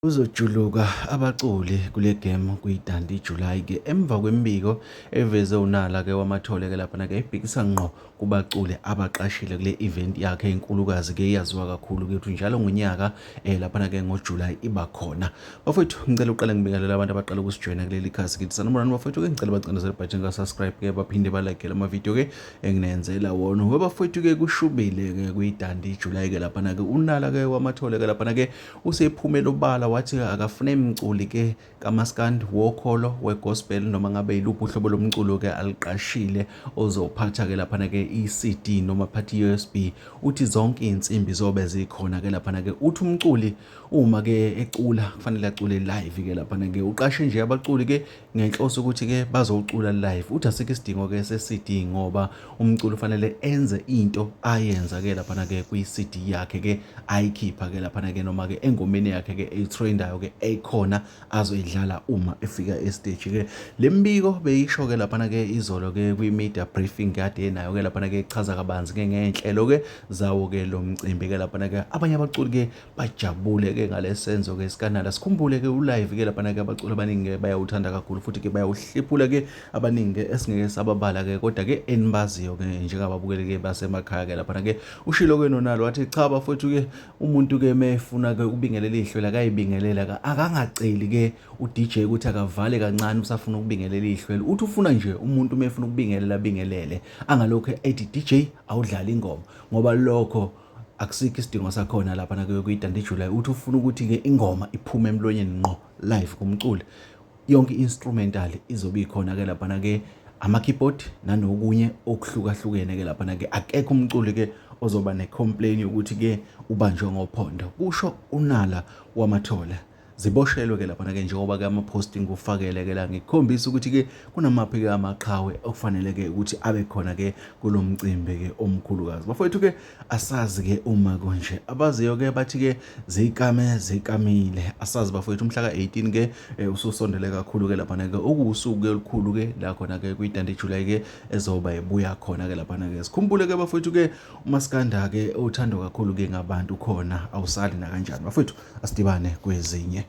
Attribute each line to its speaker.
Speaker 1: Kuzojuluka abaculi kule game kwiDundee July ke emva kwemibiko eveze uNala ke wamathole ke laphana ke ebhekisa ngqo kubaculi abaqashile kule event yakhe enkulukazi ke iyaziwa kakhulu ke ukuthi njalo ngonyaka laphana ke ngoJuly iba khona. Bafowethu, ngicela uqale ngibingelele abantu abaqala ukusijoyina kuleli khasi kithi. Sanibonani bafowethu ke, ngicela bacindezele ibutton ka subscribe ke, baphinde ba like lama video ke enginenzela wona. Bafowethu ke, kushubile ke kwiDundee July ke laphana ke, uNala ke wamathole ke laphana ke usephumela obala wathi akafune mculi ke kamaskandi, wokholo, wegospel, noma ngabe yiluphi uhlobo lomculo ke aliqashile ozophatha ke laphana ke i-CD noma phatha i-USB. Uthi zonke iy'nsimbi zobe zikhona ke laphana ke. Uthi umculi uma ke ecula kufanele acule live ke laphana ke. Uqashe nje abaculi ke ngenhloso ukuthi ke bazocula live. Uthi asikho isidingo ke se-CD ngoba umculo ufanele enze into ayenza ke laphana ke kwi-CD yakhe ke ayikhipha ke laphana ke, noma ke engomeni yakhe ke eyitrendayo ke ekhona azoyidlala uma efika estage ke. Le mbiko beyisho ke laphana ke izolo ke kwi-media briefing kade enayo ke laphana ke, echaza kabanzi ke ngey'nhlelo ke zawo ke lo mcimbi ke laphana ke. Abanye abaculi ke bajabule ke ngalesenzo ke sikaNala. Sikhumbule ke ulive ke laphana ke, abaculi abaningi ke bayawuthanda kakhulu futhi ke bayawuhliphula ke abaningi ke esingeke sababala ke, kodwa ke enibaziyo ke njengababukeli ke basemakhaya ke laphana ke. Ushilo ke noNala wathi cha bafowethu ke, umuntu ke mefuna ke ukubingelela ihlwele akayibingelela, akangaceli ke uDJ ukuthi akavale kancane usafuna ukubingelela ihlwele. Uthi ufuna nje umuntu mefuna ukubingelela abingelele, angalokho ethi DJ awudlala ingoma, ngoba lokho akusikho isidingo sakhona lapha na kwiDundee July. Uthi ufuna ukuthi ke ingoma iphume emlonyeni ngqo live kumculi. Yonke i-instrumental izobe ikhona ke laphana ke, ama-keyboard nanokunye okuhlukahlukene ke laphana ke. Akekho umculi ke ozoba ne-complain yokuthi ke ubanjwe ngophondo, kusho uNala wamathole. Ziboshelwe ke laphana ke, njengoba ke ama-posting ufakele ke la, ngikukhombisa ukuthi ke kunamaphi ke amaqhawe okufanele ke ukuthi abe khona ke kulo mcimbi ke omkhulukazi. Bafowethu ke, asazi ke uma konje, abaziyo ke bathi ke zikame zikamile, asazi bafowethu. Umhla ka-18 ke ususondele kakhulu ke laphana ke, okuwusuku ke olukhulu ke la khona ke kwiDundee July ke ezoba ibuya khona ke laphana ke. Sikhumbule ke bafowethu ke, umaskanda ke othandwa kakhulu ke ngabantu khona awusali nakanjani. Bafowethu, asidibane kwezinye.